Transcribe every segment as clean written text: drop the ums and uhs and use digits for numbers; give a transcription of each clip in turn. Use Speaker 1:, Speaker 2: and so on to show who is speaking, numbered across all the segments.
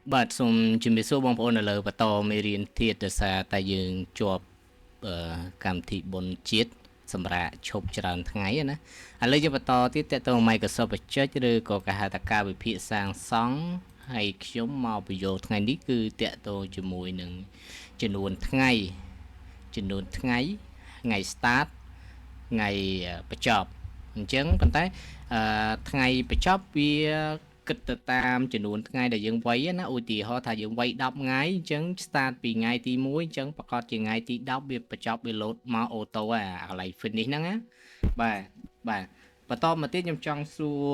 Speaker 1: បាទសូមជំរាបសួរបងប្អូននៅលើបន្តមេរៀនទៀតដោយសារតែយើងជាប់កម្មវិធីបុណ្យជាតិសម្រាប់ឈប់ច្រើនថ្ងៃណាឥឡូវយើងបន្តទៀតតទៅ Microsoft Project ឬក៏គេហៅថាការវិភាគសាងសង់ហើយខ្ញុំមកបញ្យល់ថ្ងៃនេះគឺតកតងជាមួយនឹងចំនួនថ្ងៃចំនួនថ្ងៃថ្ងៃ start ថ្ងៃបញ្ចប់អញ្ចឹងប៉ុន្តែថ្ងៃបញ្ចប់វាគិតទៅតាមចំនួនថ្ងៃដែលយើងវាយណាឧទាហរណ៍ថាយើងវាយ10ថ្ងៃអញ្ចឹង start ពីថ្ងៃទី1អញ្ចឹងប្រកាសជាថ្ងៃទី10វាបញ្ចប់វា load មក auto អាកន្លែង finish ហ្នឹងណាបាទបាទបន្តមកទៀតខ្ញុំចង់សួរ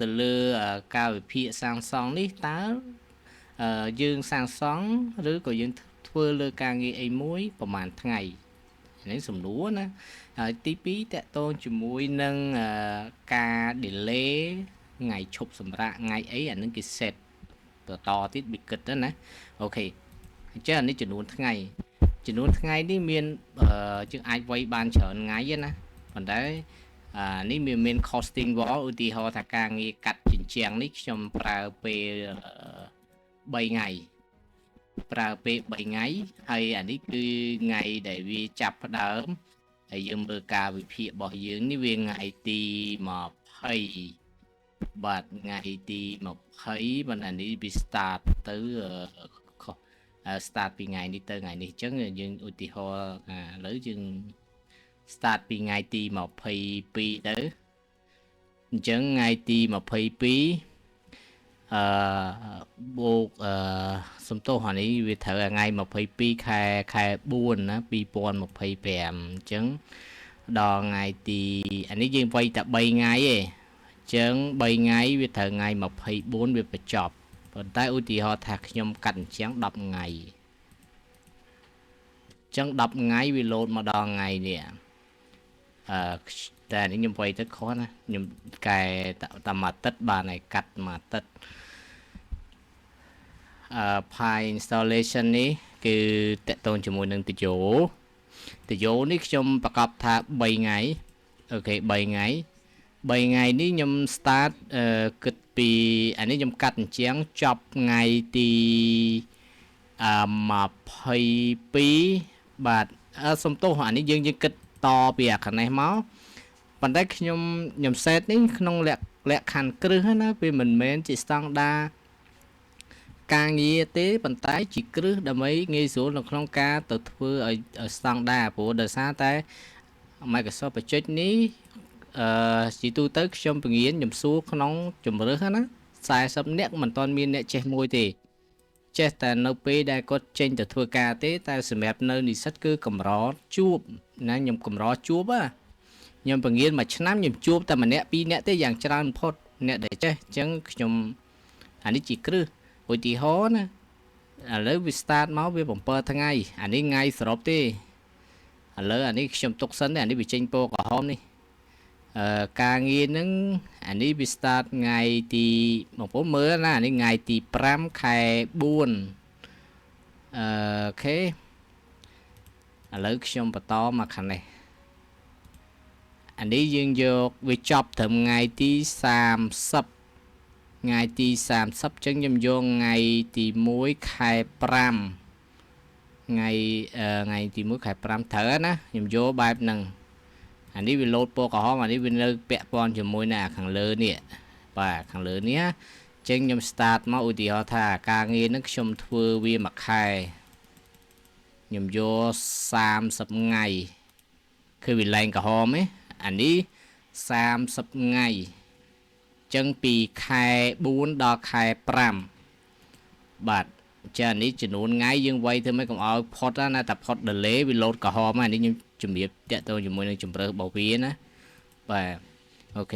Speaker 1: ទៅលើការវិភាគសាងសង់នេះតើយើងសាងសង់ឬក៏យើងធ្វើលើការងារអីមួយប្រហែលថ្ងៃនេះសំណួរណាហើយទី2តកតងជាមួយនឹងការ delay ថ្ងៃឈប់សម្រាកថ្ងៃអីអានឹងគេ set បន្តទៀតវាគិតទៅណាOK អញ្ចឹងអានេះចំនួនថ្ងៃចំនួនថ្ងៃនេះមានយើងអាចវាយបានច្រើនថ្ងៃណាប៉ុន្តែអានេះវាមាន costing wall ឧទាហរណ៍ថាការងារកាត់ជញ្ជាំងនេះខ្ញុំប្រើពេល3ថ្ងៃប្រើពេល3ថ្ងៃហើយអានេះគឺថ្ងៃដែលវាចាប់ផ្ដើមហើយយើងមើលការវិភាគរបស់យើងនេះវាថ្ងៃទី20បាទថ្ងៃទី20បាទអានេះវា start ទៅខុស start ពីថ្ងៃនេះទៅថ្ងៃនេះអញ្ចឹងយើងឧទាហរណ៍ឥឡូវយើង start ពីថ្ងៃទី22ទៅអញ្ចឹងថ្ងៃទី22អឺបូកអឺសំទោសអានេះវាត្រូវថ្ងៃ22ខែខែ4ណា2025អញ្ចឹងដល់ថ្ងៃទីអានេះយើងវាយតែ3ថ្ងៃទេអញ្ចឹង3ថ្ងៃវាត្រូវថ្ងៃ24វាបញ្ចប់ប៉ុន្តែឧទាហរណ៍ថាខ្ញុំកាត់អញ្ចឹង10ថ្ងៃអញ្ចឹង10ថ្ងៃវាលោតមកដល់ថ្ងៃនេះអឺតែនេះខ្ញុំវាយទៅខុសណាខ្ញុំកែតាមមួយអាទិត្យបានហើយកាត់មួយអាទិត្យអឺ Pi installation នេះគឺតកតងជាមួយនឹងតយោតយោនេះខ្ញុំប្រកបថា3ថ្ងៃOK 3ថ្ងៃ3ថ្ងៃនេះខ្ញុំ start គិតពីអានេះខ្ញុំកាត់អញ្ចឹងចប់ថ្ងៃទីអឺ22បាទសំទោសអានេះយើងយើងគិតតពីអាខាងនេះមកប៉ុន្តែខ្ញុំខ្ញុំ set នេះក្នុងលក្ខលក្ខខណ្ឌគ្រឹះណាវាមិនមែនជាស្តង់ដាការងារទេប៉ុន្តែជាគ្រឹះដើម្បីងាយស្រួលនៅក្នុងការទៅធ្វើឲ្យស្តង់ដាព្រោះដោយសារតែ Microsoft Project នេះអឺជាទូទៅខ្ញុំពង្រៀនខ្ញុំសួរក្នុងជំរើសណា40នាក់មិនទាន់មានអ្នកចេះមួយទេចេះតែនៅពេលដែលគាត់ចេញទៅធ្វើការទេតែសម្រាប់នៅនិស្សិតគឺកម្រជួបណាខ្ញុំកម្រជួបខ្ញុំពង្រៀនមួយឆ្នាំខ្ញុំជួបតែម្នាក់ពីរនាក់ទេយ៉ាងច្រើនបំផុតអ្នកដែលចេះអញ្ចឹងខ្ញុំអានេះជាគ្រឹះឧទាហរណ៍ណាឥឡូវវា start មកវា7ថ្ងៃអានេះថ្ងៃសរុបទេឥឡូវអានេះខ្ញុំទុកសិនទេអានេះវាចេញពណ៌ក្រហមនេះអឺការងារហ្នឹងអានេះវា start ថ្ងៃទីបងប្អូនមើលណាអានេះថ្ងៃទី5ខែ4អឺ OK ឥឡូវខ្ញុំបន្តមកខាងនេះអានេះយើងយកវាចប់ត្រឹមថ្ងៃទី30ថ្ងៃទី30ចឹងខ្ញុំយកថ្ងៃទី1ខែ5ថ្ងៃថ្ងៃទី1ខែ5ត្រូវណាខ្ញុំយកបែបហ្នឹងអានេះវាលោតពណ៌ក្រហមអានេះវានៅពាក់ព័ន្ធជាមួយនឹងអាខាងលើនេះបាទខាងលើនេះចឹងខ្ញុំ start មកឧទាហរណ៍ថាការងារហ្នឹងខ្ញុំធ្វើវាមួយខែខ្ញុំយក30ថ្ងៃគឺវាឡើងក្រហមឯអានេះ30ថ្ងៃចឹងពីខែ4ដល់ខែ5បាទចានេះចំនួនថ្ងៃយើងវាយធ្វើម៉េចកុំឲ្យផុតណាតែផុត delay វាលោតក្រហមហ្នឹងនេះខ្ញុំជំរាបតាក់ទងជាមួយនឹងជំរើសរបស់វាណាបាទ OK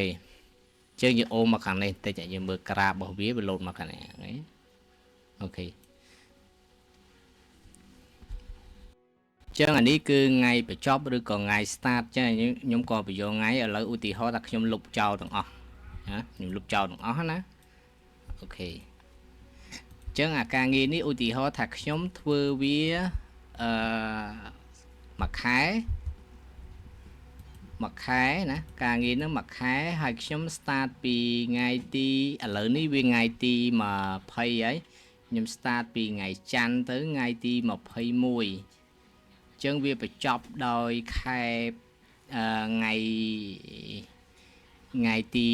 Speaker 1: ជើងយើងអូមមកខាងនេះតិចយើងមើលក្រាបរបស់វាវាលោតមកខាងនេះOK ចឹងអានេះគឺថ្ងៃបញ្ចប់ឬក៏ថ្ងៃ start ចឹងខ្ញុំក៏បញ្យល់ថ្ងៃឥឡូវឧទាហរណ៍ថាខ្ញុំលុបចោលទាំងអស់ណាខ្ញុំលុបចោលទាំងអស់ណាOK ចឹងអាការងារនេះឧទាហរណ៍ថាខ្ញុំធ្វើវាអឺមួយខែមួយខែណាការងារនឹងមួយខែហើយខ្ញុំ start ពីថ្ងៃទីឥឡូវនេះវាថ្ងៃទី20ហើយ ខ្ញុំ start ពីថ្ងៃច័ន្ទទៅថ្ងៃទី21អញ្ចឹងវាបញ្ចប់ដោយខែថ្ងៃថ្ងៃទី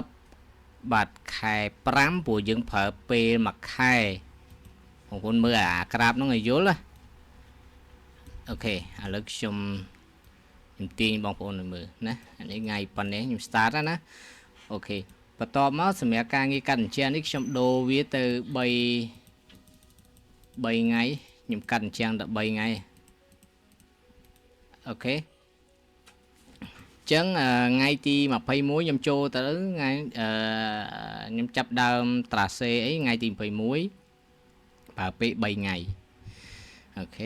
Speaker 1: 30បាទខែ5ព្រោះយើងប្រើពេលមួយខែបងប្អូនមើលអាក្រាបហ្នឹងឲ្យយល់ណាOK ឥឡូវខ្ញុំខ្ញុំទាញបងប្អូនឲ្យមើលណាអានេះថ្ងៃប៉ុណ្ណេះខ្ញុំ start ណាOK បន្ទាប់មកសម្រាប់ការងារកាត់អញ្ចឹងនេះខ្ញុំដូរវាទៅ3 3ថ្ងៃខ្ញុំកាត់អញ្ចឹងដល់3ថ្ងៃOK ចឹងថ្ងៃទី21ខ្ញុំចូលទៅថ្ងៃអឺខ្ញុំចាប់ដើម trace អីថ្ងៃទី21ប្រើពេល3ថ្ងៃOK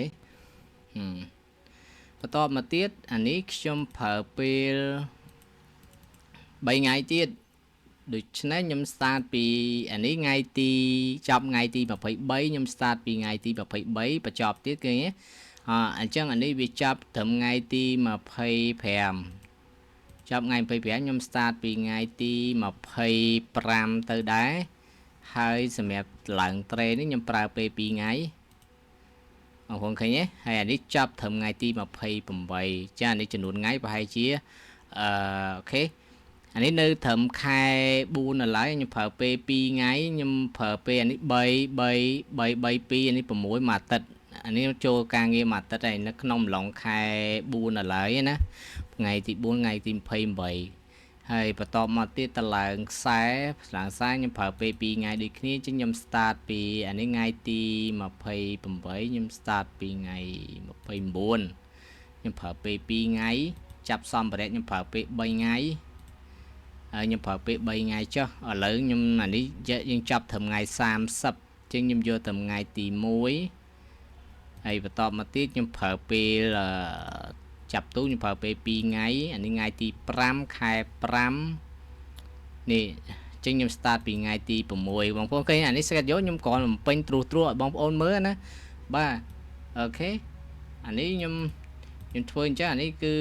Speaker 1: បន្ទាប់មកទៀតអានេះខ្ញុំប្រើពេល3ថ្ងៃទៀតដូច្នេះខ្ញុំ start ពីអានេះថ្ងៃទីចប់ថ្ងៃទី23ខ្ញុំ start ពីថ្ងៃទី23បញ្ចប់ទៀតគេអញ្ចឹងអានេះវាចាប់ត្រឹមថ្ងៃទី25ចប់ថ្ងៃ25ខ្ញុំ start ពីថ្ងៃទី25ទៅដែរហើយសម្រាប់ឡើងត្រេនេះខ្ញុំប្រើពេល2ថ្ងៃបងប្អូនឃើញទេហើយអានេះចាប់ត្រឹមថ្ងៃទី28ចាអានេះចំនួនថ្ងៃប្រហែលជាអឺ OK អានេះនៅត្រឹមខែ4នៅឡើយខ្ញុំប្រើពេល2ថ្ងៃខ្ញុំប្រើពេលអានេះ3 3 3 3 2អានេះ6មួយអាទិត្យអានេះចូលការងារមួយអាទិត្យហើយនៅក្នុងអំឡុងខែ4នៅឡើយណាថ្ងៃទី4ថ្ងៃទី28ហើយបន្ទាប់មកទៀតតឡើងខ្សែឡើងខ្សែខ្ញុំប្រើពេល2ថ្ងៃដូចគ្នាចឹងខ្ញុំ start ពីអានេះថ្ងៃទី28ខ្ញុំ start ពីថ្ងៃ29ខ្ញុំប្រើពេល2ថ្ងៃចាប់សម្ភារៈខ្ញុំប្រើពេល3ថ្ងៃហើយខ្ញុំប្រើពេល3ថ្ងៃចុះឥឡូវខ្ញុំអានេះយើងចាប់ត្រឹមថ្ងៃ30ចឹងខ្ញុំយកត្រឹមថ្ងៃទី1ហើយបន្ទាប់មកទៀតខ្ញុំប្រើពេលចាប់ទូខ្ញុំប្រើពេល2ថ្ងៃអានេះថ្ងៃទី5ខែ5នេះចឹងខ្ញុំ start ពីថ្ងៃទី6បងប្អូនឃើញអានេះ schedule ខ្ញុំគ្រាន់បំពេញត្រួសត្រាសឲ្យបងប្អូនមើលណាបាទ OK អានេះខ្ញុំខ្ញុំធ្វើអញ្ចឹងអានេះគឺ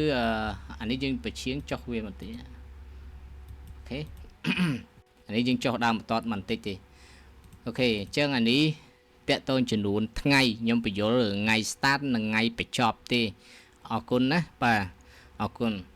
Speaker 1: អានេះយើងប្រឈៀងចុះវាបន្តិច OK អានេះយើងចុះដើមបន្ទាត់បន្តិចទេOK អញ្ចឹងអានេះតកតូនចំនួនថ្ងៃខ្ញុំបញ្យល់ថ្ងៃ start និងថ្ងៃបញ្ចប់ទេអរគុណណាបាទអរគុណ។